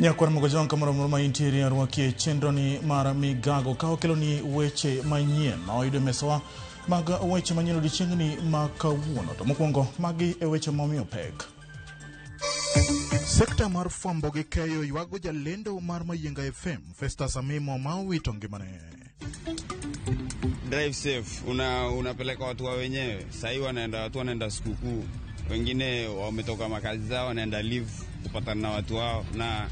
Nyakwar Mogojong kamoro amora ma intiere arwaki e chenroni mar Migago ka okeloni weche manyien ma wayudo e mesawa mag weche manyien odiechiengni ma kawuono. To mokwongo magi e weche momiyo pek. Sekta mar fwambo gi keyo ywago jalendo mar Mayienga FM Festus Amimo ma owito ngimane. Drive safe, unapeleka watu wa wenyewe. Sahii wanaenda, watu wanaenda sikukuu, wengine wametoka makazi zao wanaenda leave kupatana na watu wao, na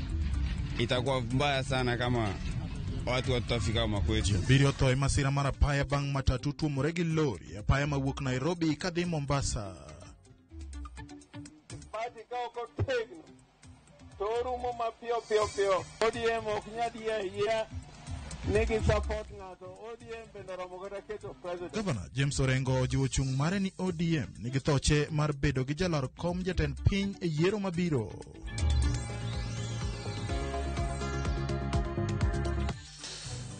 itakuwa mbaya sana kama watu watafika makwetu. Abiriyo otho e masira mar apaya bang' matatu tuomore gi lori e apaya mawuok Nairobi kadhi Mombasa. Party ka ok otegno to orumo mapiyo piyo piyo. ODM ok nyal yie ayia ni gi support ng'ato. ODM bende oromo kata keto president. Gavana James Orengo ojiwo chung' mare ni ODM nigi thoche mar bedo gi jalar kom jatend piny e yiero mabiro.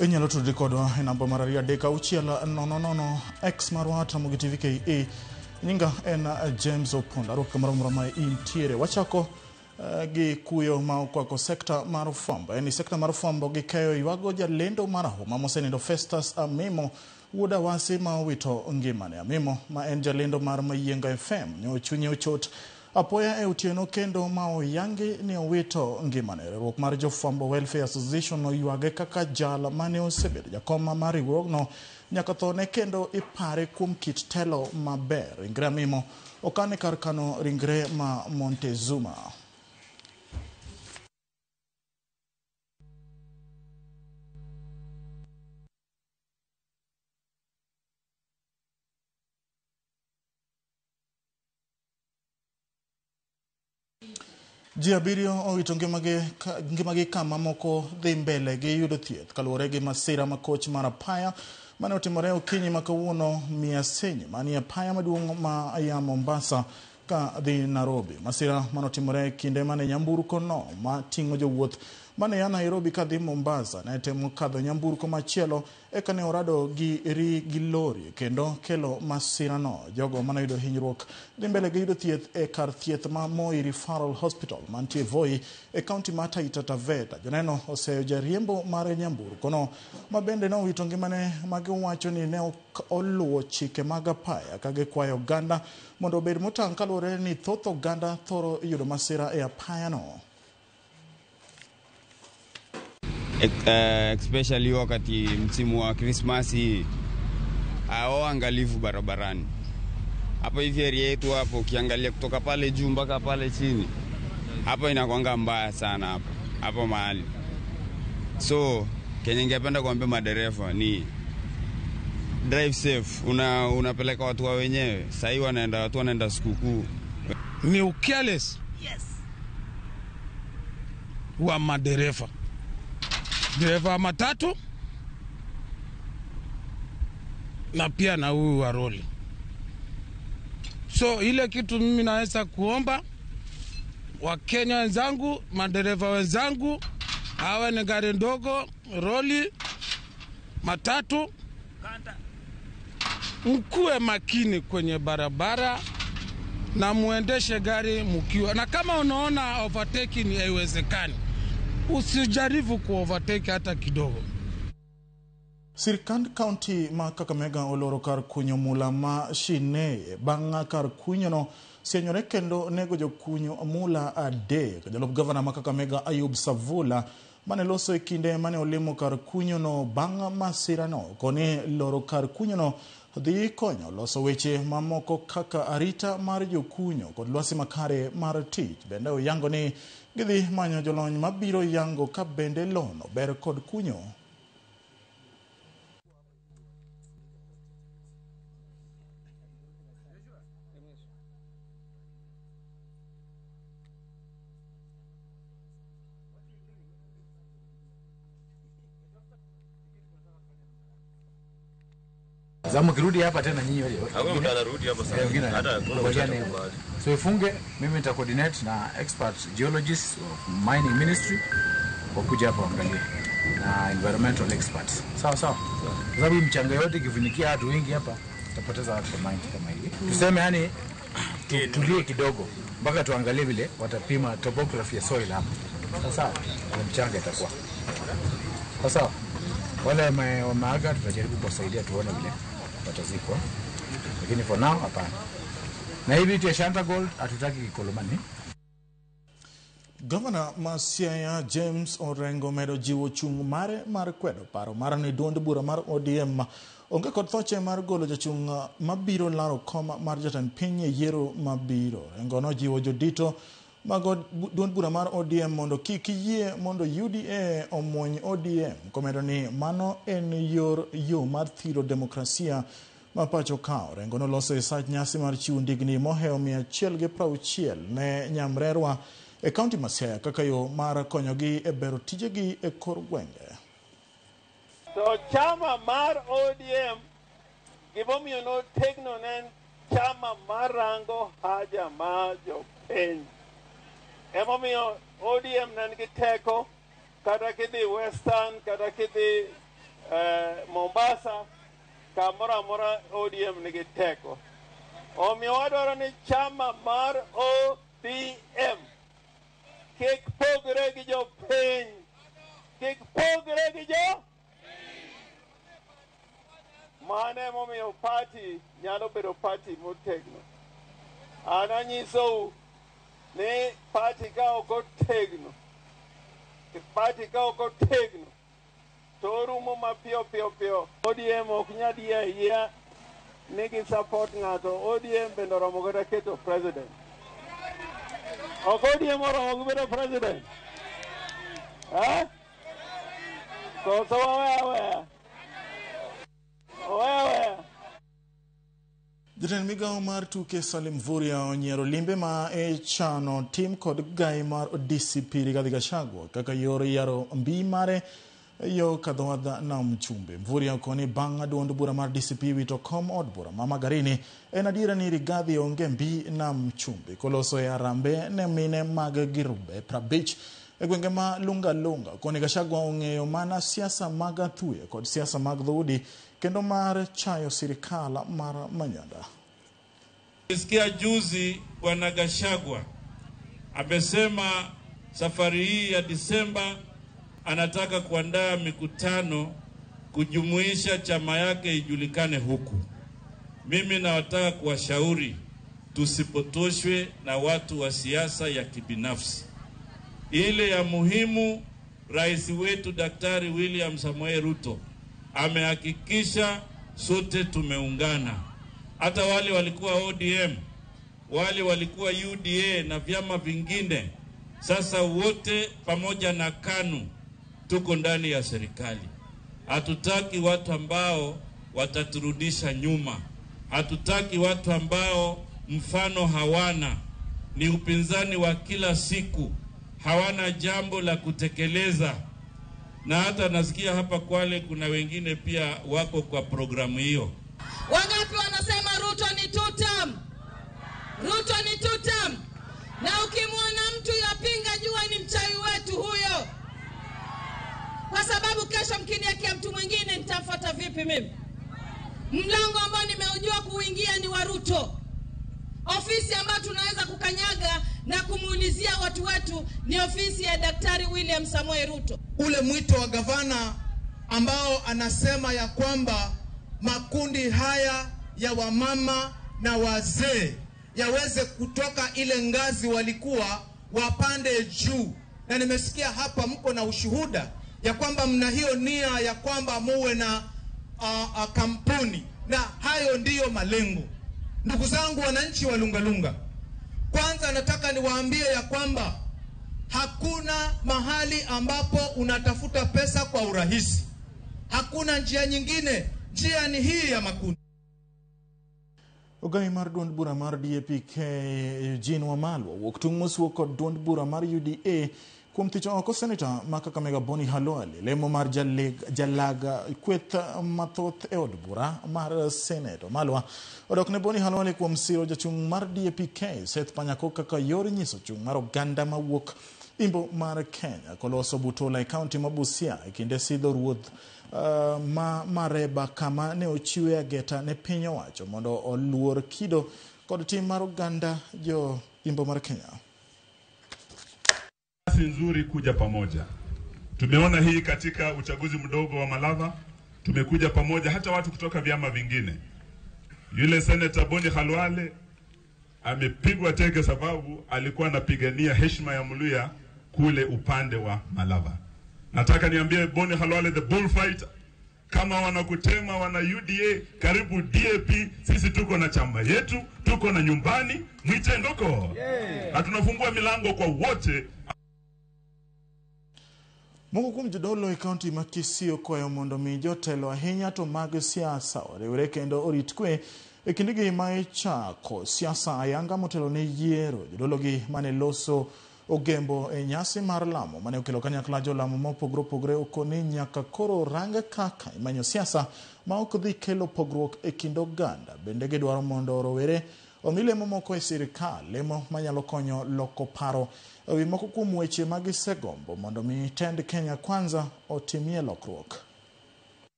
Inyalo tudri kodwa e namba mar 23600 X marwa Ramogi TV KE. Nyinga en James Opondo. Arwaki kamoro amora ma intiere. Wachako gi kuyo ma okwako sekta mar fwambo. En ni sekta mar fwambo gi keyo ywago jalendo marahuma mosenindo Festus Amimo wuod Awasi ma owito ngimane. Amimo ma en jalendo mar Mayienga FM nyo chunye ochot apoya e otieno kendo ma oyangi ni owito ngimane. Riwruok mar jofwambo Welfare Association oywage kaka jal mane osebedo jakom mar riwruogno nyaka thone kendo ipare kuom kit telo maber. Ringre Amimo okan e kar kano ringre ma Montezuma. Ji abiriyo owito ngimagi kama moko dhi mbele gi yudo thieth kaluwore gi masira ma koch mar apaya mane otimore okinyi ma kawuono Miasenyi manie apaya maduong' ma ya Mombasa ka dhi Nairobi. Masira mane otimore kinde mane nyamburko no mating'o jowuoth mane ya Nairobi kadhi Mombasa ne temo kadho nyamburko machielo eka ne orado gi ri gi lori kendo kelo masira no. Jogo mane oyudo hinyruok dhi mbele gi yudo thieth e kar thieth ma Moi Referral Hospital mantie Voi e kaunti ma Taita Taveta. Joneno oseyo jariembo mar nyamburko no ma bende ne owito ngimane ma giwacho ni ne ok oluwo chike mag apaya ka gikwayo oganda mondo obed motang' kaluwore ni thoth oganda thoro yudo masira e apaya no. Especially wakati msimu wa Krismasi, hao angalifu barabarani. Hapo hivi area yetu hapo ukiangalia kutoka pale juu mpaka pale chini, hapo inakuanga mbaya sana hapo hapo mahali. So kenye ningependa kuambia madereva ni drive safe, unapeleka watu wa wenyewe. Sahii wanaenda, watu wanaenda sikukuu. Ni careless wa madereva, dereva wa matatu na pia na huyu wa roli. So ile kitu mimi naweza kuomba Wakenya wenzangu, madereva wenzangu, hawa ni gari ndogo, roli, matatu, mkuwe makini kwenye barabara na muendeshe gari mkiwa, na kama unaona overtaking haiwezekani, usijaribu ku overtake hata kidogo. Sirkand kaunti ma Kakamega oloro kar kunyo mula ma Shineye bang' kar kunyo no sienyore kendo nego jokunyo mula adek. Jalup gavana ma Kakamega Ayub Savula mane loso e kinde mane olimo kar kunyo no bang' masira no koni loro kar kunyo no dhi konyo loso weche mamoko kaka arita mar jokunyo kod lwasi makare mar tich. Bende oyango ni gidhi manyo jolony mabiro yango ka bende lono ber kod kunyo. Sasa mkirudi hapa tena nyinyi wale. Hakuna mtu anarudi hapa sasa. Wengine Hata hakuna mtu kubaliana hivyo. atakubali. So ifunge, mimi nita coordinate na expert geologists of mining ministry wakuja hapa waangalie na environmental experts. Sawa sawa. Kwa sababu hii mchanga yote ikifunikia watu wengi hapa tutapoteza watu kwa mine kama hivi. Tuseme yani tulie kidogo. Mpaka tuangalie vile watapima topography ya soil hapa. Sasa na mchanga itakuwa. Sasa wale wameaga tutajaribu kuwasaidia tuone vile watazikwa. Lakini for now hapana. Na hivi vitu ya Shanta Gold hatutaki Kikolomani. Gavana ma Siaya James Orengo medo jiwo chung' mare mar kwedo paro mar ni duond bura mar ODM onge kod thoche mar golo jachung' mabiro laro kom mar jatend piny e yiero mabiro. Orengo nojiwo jodito mag duond bura mar ODM mondo kik yie mondo UDA omuony ODM komedo ni mano en yor yo mar thiro demokrasia ma pacho ka. Orengo noloso e sach nyasi mar chiwo ndigni mohewo 160 ne nyamrerwa e kaunti ma Siaya kaka yo mar konyogi e bero tijegi e kor gwenge. To chama mar ODM gimomiyo notegno ne en chama marango haja mar jopiny. Emomiyo ODM ne nigi teko kata kidhi Western kata kidhi Mombasa kamoro amora ODM nigi teko. Omiyo wadwaro ni chama mar ODM kik pogre gi jopiny, kik pogre gi jo. Mano emomiyo party nyalo bedo party motegno. An anyisou ni party ka ok otegno, party ka ok otegno, to orumo mapiyo piyo piyo. ODM ok nyal yie ayia ni gi support ng'ato. ODM bende oromo kata keto president. Ok ODM oromo gi bedo president? Eh? Koso wawe aweya? Owe aweya? Jatend migawo mar tuke Salim Mvurya onyiero limbe ma ichano tim kod gai mar DCP Rigathi Gachagua kaka yor yaro mbi mare yo kadhowadh nam chumbi. Mvurya okoni bang' duond bura mar DCP wito kom od bura ma Magarini, en adiera ni Rigathi onge mbi nam chumbi koloso e arambe ne mine mag girube 50 e gwenge ma Lunga Lunga. Koni Gachagua ong'eyo mana siasa mag athuye kod siasa mag dhoudi kendo mar chayo sirikal mar Manyanda. Nilisikia juzi Bwana Gachagua amesema safari hii ya Disemba anataka kuandaa mikutano kujumuisha chama yake ijulikane huku. Mimi nawataka kuwashauri tusipotoshwe na watu wa siasa ya kibinafsi. Ile ya muhimu, rais wetu Daktari William Samoei Ruto amehakikisha sote tumeungana. Hata wale walikuwa ODM, wale walikuwa UDA na vyama vingine, sasa wote pamoja na KANU tuko ndani ya serikali. Hatutaki watu ambao wataturudisha nyuma. Hatutaki watu ambao mfano hawana, ni upinzani wa kila siku, hawana jambo la kutekeleza. Na hata nasikia hapa Kwale kuna wengine pia wako kwa programu hiyo. Wangapi wanasema Ruto ni two term? Ruto ni two term. Na ukimwona mtu yapinga jua ni mchawi wetu huyo. Kwa sababu kesho mkiniwekea mtu mwingine nitamfuata vipi mimi? Mlango ambao nimeujua kuingia ni wa Ruto. Ofisi ambayo tunaweza kukanyaga na kumuulizia watu wetu ni ofisi ya Daktari William Samoei Ruto. Ule mwito wa gavana ambao anasema ya kwamba makundi haya ya wamama na wazee yaweze kutoka ile ngazi walikuwa wapande juu. Na nimesikia hapa mko na ushuhuda ya kwamba mna hiyo nia ya kwamba muwe na kampuni, na hayo ndiyo malengo. Ndugu zangu wananchi wa Lungalunga, kwanza nataka niwaambie ya kwamba hakuna mahali ambapo unatafuta pesa kwa urahisi. Hakuna njia nyingine, njia ni hii ya makundi. Ogai mar duond bura mar DAP-K Eugene Wamalwa wuok tung' mosuo kod duond bura mar UDA kuom thicho oko seneta ma Kakamega Boni Khalwale lemo mar jalag kweth mathoth e od bura mar Senate. Wamalwa odok ne Boni Khalwale kuom siro jachung' mar DAP-K Seth Panyako kaka yor nyiso chung' mar oganda mawuok imbo mar Kenya koloso Butola e kaunti ma Busia e kinde sidho ruoth ma Mareba kama ne ochiwe ageta ne piny owacho mondo oluor kido kod tim mar oganda jo Imbo mar Kenya. Nafasi nzuri kuja pamoja. Tumeona hii katika uchaguzi mdogo wa Malava, tumekuja pamoja hata watu kutoka vyama vingine. Yule Senator Boni Khalwale amepigwa teke sababu alikuwa anapigania heshima ya Mluya kule upande wa Malava. Nataka niambie Boni Khalwale, the bullfighter, kama wanakutema wana UDA, karibu DAP. Sisi tuko na chama yetu, tuko na nyumbani mwite ndoko, na tunafungua milango kwa wote. Moko kuom jodolo e kaunti ma Kisii okwayo mondo mi jotelo ahinya to mag siasa oriwre kendo orit kwe e kindegi ma ichako siasa ayanga motelo ne yiero. Jodolo gi mane loso ogembo e nyasi mar lamo mane okelo kanyakla jolamo mopogore opogore okoni nyaka koro rang kaka imanyo siasa ma ok dhi kelo pogruok e kind oganda. Bende gidwaro mondo rowere omi lemo moko e sirikal, lemo manyalo konyo loko paro ewi moko kuom weche ma gisegombo mondo mi tend Kenya Kwanza otimie lokruok.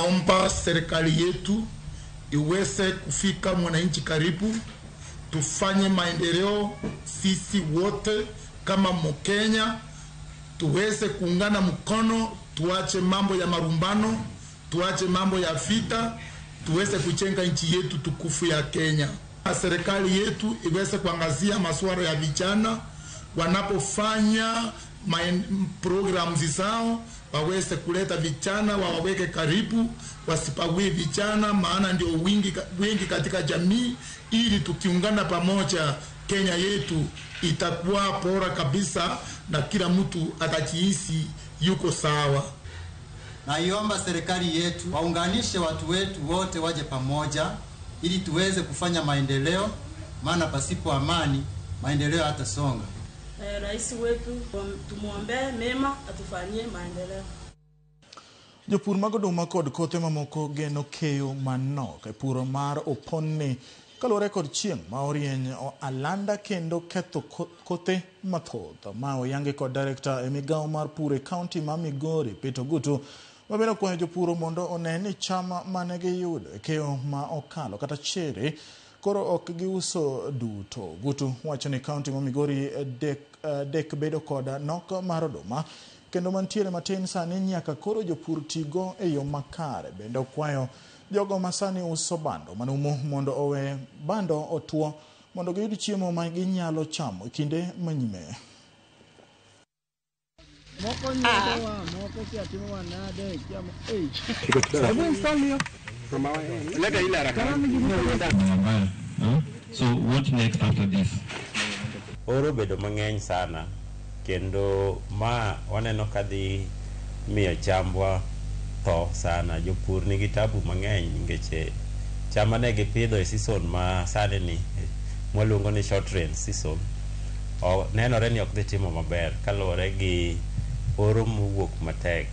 Naomba serikali yetu iweze kufika mwananchi karibu, tufanye maendeleo sisi wote kama Mkenya, tuweze kuungana mkono, tuache mambo ya marumbano, tuache mambo ya vita, tuweze kujenga nchi yetu tukufu ya Kenya. Serikali yetu iweze kuangazia masuala ya vijana wanapofanya programs zao, waweze kuleta vijana, wawaweke karibu, wasipague vijana, maana ndio wingi, wingi katika jamii, ili tukiungana pamoja Kenya yetu itakuwa bora kabisa na kila mtu atajihisi yuko sawa. Naiomba serikali yetu waunganishe watu wetu wote waje pamoja ili tuweze kufanya maendeleo, maana pasipo amani maendeleo hatasonga. Rais wetu tumuombee mema, atufanyie maendeleo. Jopur mag oduma kod kothe mamoko geno keyo manok e puro mar oponni kaluwore kod chieng' ma orieny alanda kendo ketho kothe mathoth. Ma oyangi kod director e migawo mar pur e kaunti ma Migori, Peter Ogutu, ma bende okwayo jopur mondo one ni cham mane giyudo e keyo ma okalo kata chere koro ok giuso duto. Ogutu wacho ni kaunti ma Migori dek bedo kod nok mar oduma kendo mantiere matin sani nyaka koro jopur tigo e yo makare. Bende okwayo jogo ma sani uso bando manumu mondo owe bando otuo mondo giyud chiemo ma ginyalo chamo e kinde manyime. So what next after this? Oro bedo mang'eny sana kendo ma waneno ka dhi miyo chambwa tho sana. Jopur nigi tabu mang'eny nikech cham mane gipidho e season ma sani ni mwaluongo ni short rain season nenore ni ok dhi timo maber kaluwore gi oro mowuok matek.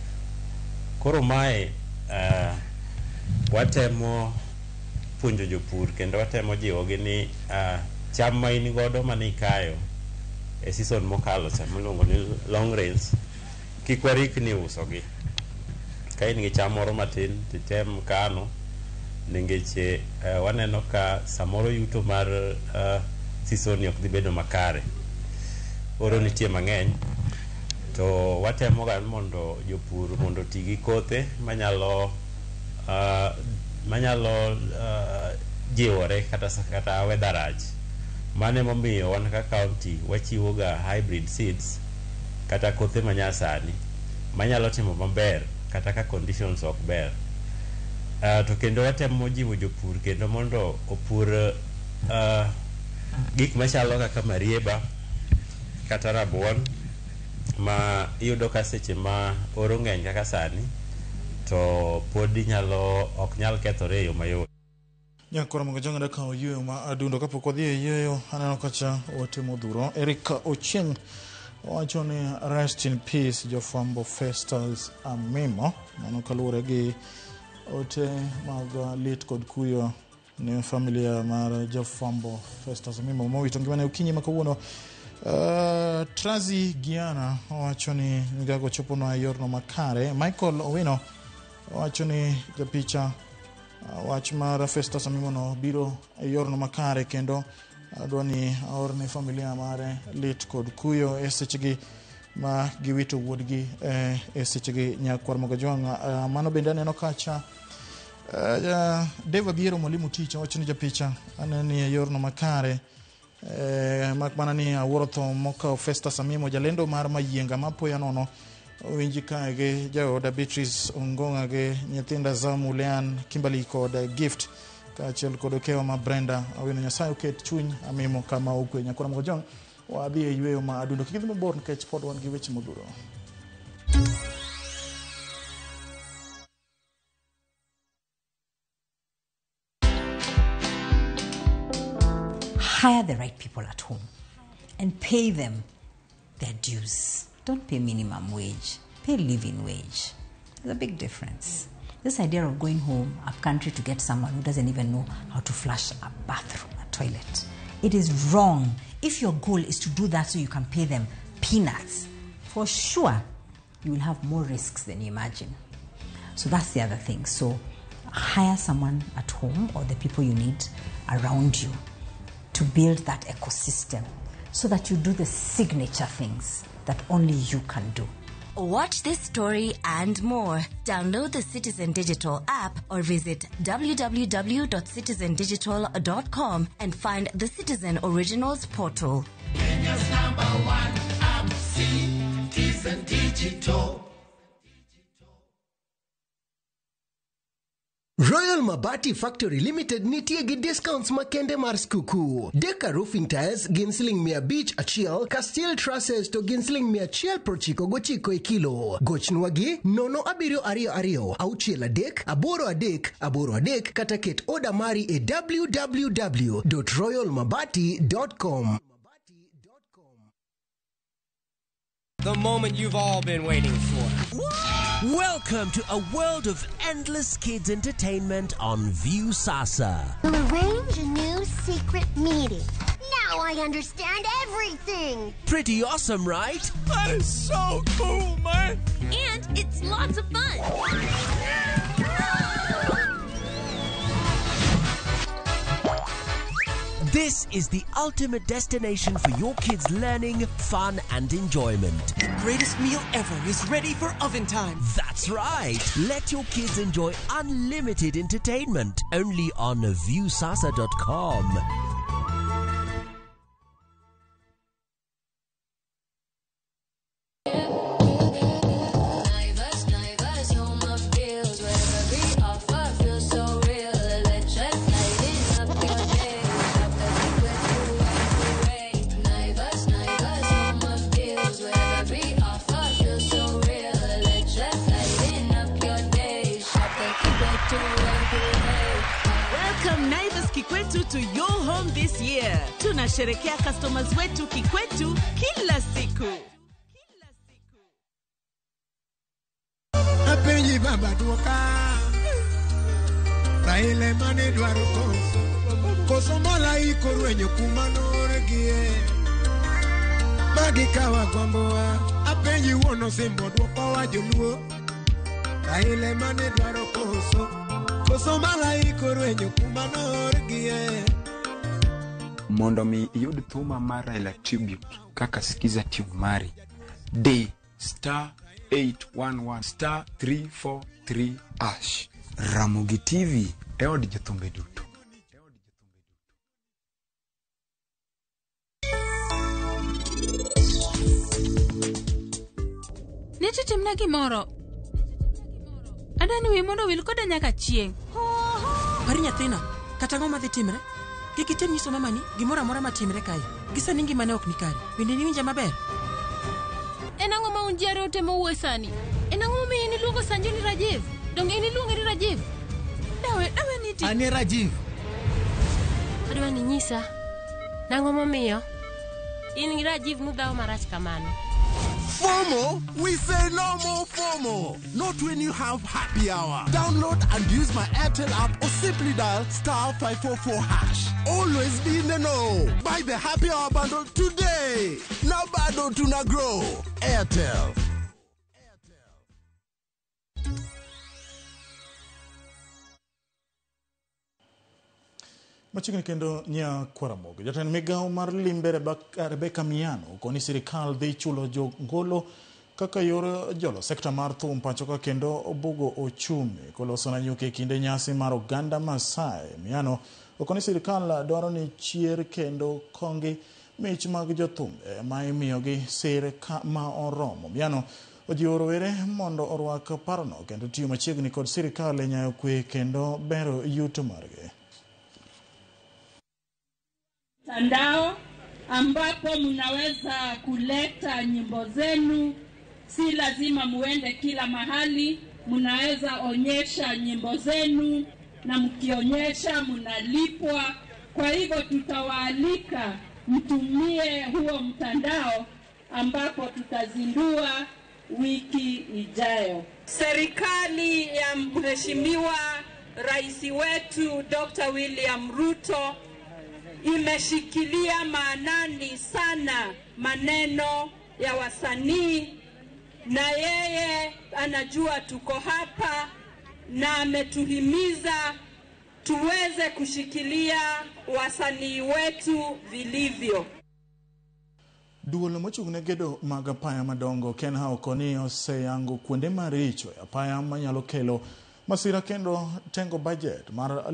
Koro mae watemo puonjo jopur kendo watemo jiwogi ni cham ma in godo mane ikayo e season mokalo cha miluongo ni long rains kik warikni usogi. Ka in gi cham moro matin titem kano nikech waneno ka samoro yuto mar season ni ok dhi bedo makare. Oro nitie mang'eny to watemo ga mondo jopur mondo oti gi kothe manyalo jiwore kata weather rach. Mano emomiyo wan kaka county wachiwo ga hybrid seeds kata kothe manyasani manyalo timo maber kata ka conditions ok ber. To kendo watemo jiwo jopur kendo mondo opur gik machalo kaka marieba kata rabuon ma iyudo ka seche ma oro ng'eny kaka sani to pod inyalo ok nyal kethore e yo mayot. Nyakoro mogo jong'ada kawo yueyo ma adundo kapok wadhi e yueyo aneno kacha ote modhuro. Eric Ochieng wacho ni rest in peace jofwambo Festus Amimo. Mano kaluwore gi ote mag lit kod kuyo ne familia mar jofwambo Festus Amimo mowito ngimane okinyi ma kawuono. Trazi Giana wacho ni migago choponwa e yorno makare. Michael Owino wacho ni japicha wach mar Festus Amimo no biro e yorno makare kendo Adwa ni aorne familia mare lit kod kuyo e sechegi ma giwito wuodgi e sechegi nyakwar Mogajwang'. Mano bende aneno kacha Dave Abiero mwalimu ticha wacho ni japicha aneno ni e yorno makare mak mana ni awuoro tho mokawo Festus Amimo jalendo mar Mayienga mapoya nono owinji kae gi jaoda Beatrice Ongonga gi nyithinda Zamu, Lean, Kimberly kod Gift kaachiel kod okewa ma Brenda Awino. Nyasaye oket chuny Amimo kama okwe. Nyakwar Mogajwang' wadhi e yweyo ma adundo kik idhi mabor nikech pod wan gi weche modhuro. Hire the right people at home and pay them their dues. Don't pay minimum wage, pay living wage. There's a big difference. This idea of going home up country to get someone who doesn't even know how to flush a bathroom, a toilet, it is wrong. If your goal is to do that so you can pay them peanuts, for sure you will have more risks than you imagine. So that's the other thing. So hire someone at home or the people you need around you to build that ecosystem so that you do the signature things that only you can do. Watch this story and more. Download the Citizen Digital app or visit www.citizendigital.com and find the Citizen Originals portal. Kenya's number one app, Citizen Digital. Royal Mabati Factory Limited nitie gi discounts makende mar skuku. Deka roofing tiles gin siling 501, ka steel trusses to gin siling 199 e kilo. Gochnwa gi 0722 63 83 83 kata ket oda mari e www.royalmabati.com. The moment you've all been waiting for. Welcome to a world of endless kids entertainment on Viusasa. We'll arrange a new secret meeting. Now I understand everything. Pretty awesome, right? That is so cool, man. And it's lots of fun. This is the ultimate destination for your kids' learning, fun, and enjoyment. The greatest meal ever is ready for oven time. That's right. Let your kids enjoy unlimited entertainment only on Viusasa.com. Welcome Naivas Kikwetu to your home this year. Tunasherekea customers wetu Kikwetu kila siku. Apenji baba duoka Raila mane dwaro koso Koso malaika orwenyo kuma noorgie Magi kawa gombowa Apenji wuon osimbo dwokowa joluo Raila mane dwaro koso Koso malaika orwenyo kuma noorgie. Mondo mi iyud thuma mar Raila Tribute kaka Skiza tune mari, D star 811 star 343 hash. Ramogi TV e od jothumbe duto. Neche timna gimoro. Adani wi mondo wil koda nyaka chieng'. Pari nyathina, kata ang'o madhi timre? Kik item nyiso mamani gimoro amora matimre kae. Gi sani ngimane ok nikare. Bende niwinja maber? En ang'o ma un ji ariyo utemo wuoyo sani? En ang'o momiyo in iluongo Sanju ni Rajiv? Donge in iluonge ni Rajiv? Dawe, dawe niti. Ane Rajiv. Adwa ni nyisa. Nang'o momiyo? In gi Rajiv nudhawo marach kamano. FOMO? We say no more FOMO. Not when you have happy hour. Download and use my Airtel app or simply dial star 544 hash. Always be in the know. Buy the happy hour bundle today. Now bado tuna grow. Airtel. Machiegni kendo Nyakwaramogi, jatend migawo mar limbe Rebecca Miano okoni sirikal dhi chulo jongolo kaka yor jolo sekta mar thum pachoka kendo bugo ochumi koloso Nanyuki e kinde nyasi mar oganda Maasai. Miano okoni sirikal dwaro ni chier kendo kongi mich mag jothumbe ma imiyogi sir ma oromo. Miano ojiwo rowere mondo orwak parono kendo tiyo machiegni kod sirikal e nyayo kwe kendo bero yuto margi. Mtandao ambapo mnaweza kuleta nyimbo zenu, si lazima muende kila mahali, mnaweza onyesha nyimbo zenu na mkionyesha mnalipwa. Kwa hivyo tutawaalika mtumie huo mtandao ambapo tutazindua wiki ijayo. Serikali ya Mheshimiwa Rais wetu Dr. William Ruto imeshikilia maanani sana maneno ya wasanii, na yeye anajua tuko hapa na ametuhimiza tuweze kushikilia wasanii wetu vilivyo. Duol mochung' ne gedo mag apaya madongo KENHA okoni oseyango kuonde maricho e apaya manyalo kelo masira kendo tengo budget mar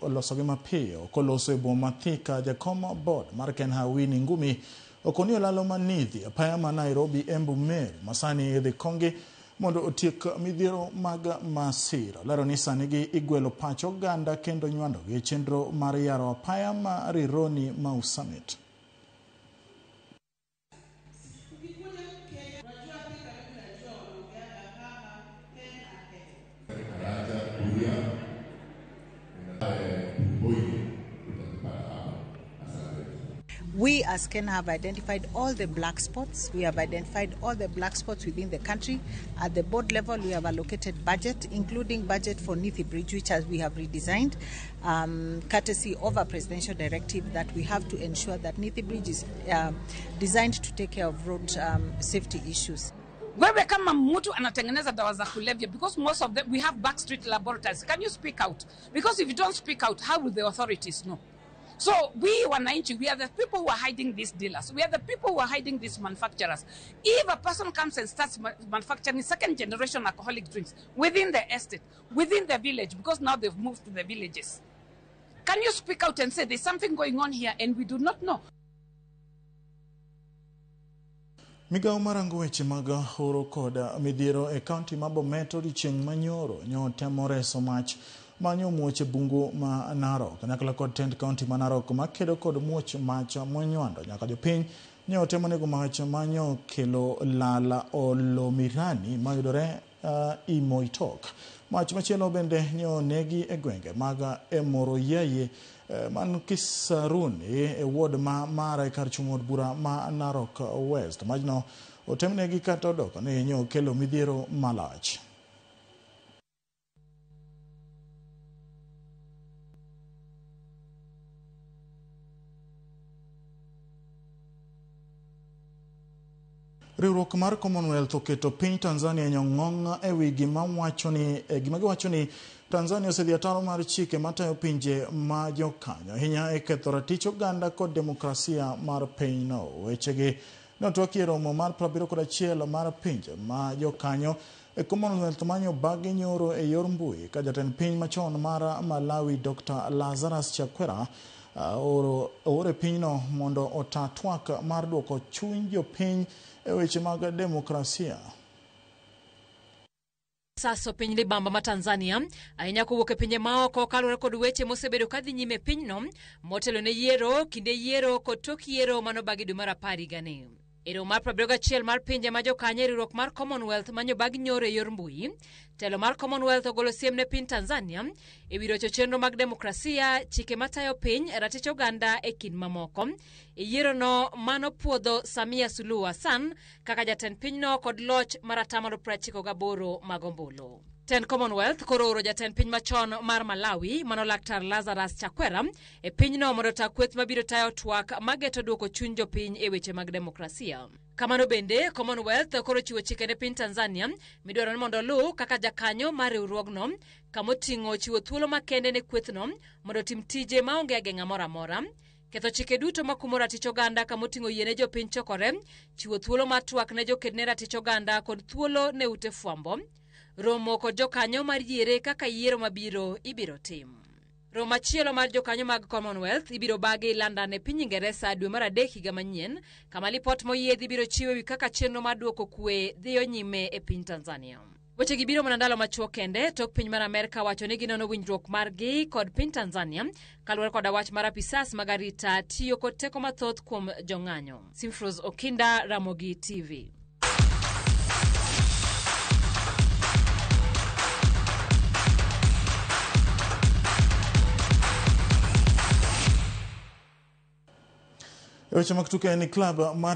losogi mapiyo. Koloso e boma Thika, jakom board mar KENHA Winnie Ngumi okoni olalo manithi apaya ma Nairobi Embu Meru masani idhi kongi mondo otiek midhiero mag masira. Lero ni sani gi igwelo pach oganda kendo nywando gi chenro mar yaro apaya ma Rironi Mau Summit. We as KENHA have identified all the black spots. We have identified all the black spots within the country. At the board level, we have allocated budget, including budget for Nithi Bridge, which as we have redesigned, courtesy of a presidential directive that we have to ensure that Nithi Bridge is designed to take care of road safety issues. Wewe kama mtu anatengeneza dawa za kulevya, because most of them, we have backstreet laboratories. Can you speak out? Because if you don't speak out, how will the authorities know? So we wananchi, we are the people who are hiding these dealers. We are the people who are hiding these manufacturers. If a person comes and starts manufacturing second generation alcoholic drinks within the estate, within the village, because now they've moved to the villages, can you speak out and say there's something going on here and we do not know? Migawo mar rango weche mag horo kod midhiero e kaunti ma Bomet odiechieng' manyoro nyo temo reso mach manyo muoch e bungu ma Narok. Kanyakla kod tend kaunti ma Narok makedo kod muoch mach monywando nyaka jopiny nyo temo nego mach manyo kelo lala Olomirani mayudore Imoitok. Mach machielo bende nyo negi e gwenge mag Emoroyeye man Kisaruni e ward ma Mara e kar chung' od bura ma Narok West. Majno otemnegi kata odoko ni nyo kelo midhiero malach. Riwruok mar Commonwealth oketo piny Tanzania nyong'ong e wi gima giwacho ni Tanzania osedhi ataro mar chike matayo pinje ma jokanyo ahinya e ketho ratich oganda kod demokrasia mar pinyno. Wechegi notwaki e romo mar 71 mar pinje ma jokanyo e Commonwealth manyo bagi nyoro e yor mbui ka jatend piny machon mar Malawi Dr. Lazarus Chakwera oor e pinyno mondo ota twak mar duoko chuny jopiny e weche mag demokrasia. Saso piny libamba ma Tanzania ahinya kowuok e pinje maoko kaluwore kod weche mosebedo kadhi nyime e pinyno motelo ne yiero, kinde yiero kod tok yiero manobagi dwe mar 10 higani. E romo mar 71 mar pinje ma jokanyo e riwruok mar Commonwealth manyobag nyoro e yor mbui, telo mar Commonwealth ogolo siem ne piny Tanzania e wi rocho chenro mag demokrasia, chike matayo piny, ratich oganda e kind mamoko. E yierono manopuodho Samia Suluhu Hassan kaka jatend pinyno kod loch mar 98% mag ombulu. Tend Commonwealth koro oro jatend piny machon mar Malawi mano Laktar Lazarus Chakwera e pinyno mondo ota kweth mabiro tayo twak mageto duoko chuny jopiny e weche mag demokrasia. Kamano bende, Commonwealth koro chiwo chike ne piny Tanzania midwaro ni mondo oluw kaka jakanyo mar riwruogno kamoting'o chiwo thuolo makende ne kwethno mondo otim tije maonge ageng'a moro amora. Ketho chike duto makumo ratich oganda kamoting'o yie ne jopiny chokore, chiwo thuolo mar twak ne joked ne ratich oganda kod thuolo ne ute fwambo, romo kod jokanyo mar yiere kaka yiero mabiro ibiro tim. Romo machielo mar jokanyo mag Commonwealth ibiro bagi London e piny Ingeresa dwe mar adek higa manyien, kama lipot moyiedhi biro chiwo ewi kaka chenro mar duoko kwe dhiyo nyime e piny Tanzania. Wechegi biro mana ndalo machuok kende tok piny mar Amerka wacho ni ginono winjruok margi kod piny Tanzania kaluwore koda wach mar apisas mag arita tiyo kod teko mathoth kuom jong'anyo. Simfros Okinda, Ramogi TV. Weche mag tuke ni klab mar